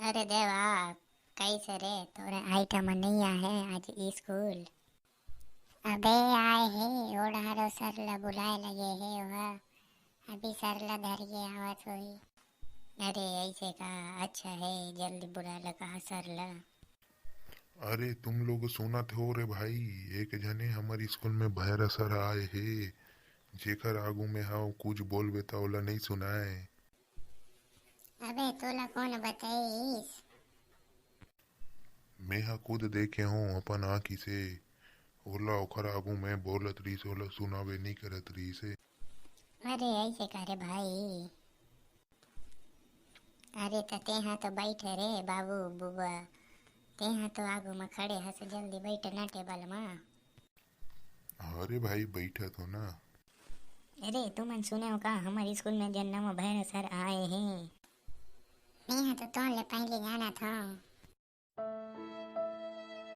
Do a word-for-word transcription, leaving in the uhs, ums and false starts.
अरे देवा, कैसे रे? तोरे आइटम नहीं आहे आज स्कूल? अबे आए हे, ओ डहरो सर ला बुलाए लगे हे ओहा। अभी सर ला धर के आवत होही। अरे ऐसे का? अच्छा है, जल्दी बुला ला कहा सर ला। अरे तुम लोग सुनत हो रे भाई, एक झने हमर स्कूल में भैरा सर आए हे, जेकर आगू में हम कुछ बोलबे त ओला नहीं सुनाए। अबे तोला कौन बताइस? मैं ह खुद देखे हूँ अपन आँखी से, ओला ओखर आगू में बोलत रहीस, ओला सुनावे नहीं करत रहीस हे। अरे ऐसे का रे भाई? अरे त तेहा तो बैठे रे बाबू बुबा, तेहा तो आगू में खड़े हस, जल्दी बैठ ना टेबल में। अरे भाई बैठा तो ना। अरे तुमन सुने हो का, हमर स्कूल में जन नवा भैरा सर आए हे? मेहा तो तोन ले पहले जानत हूँ।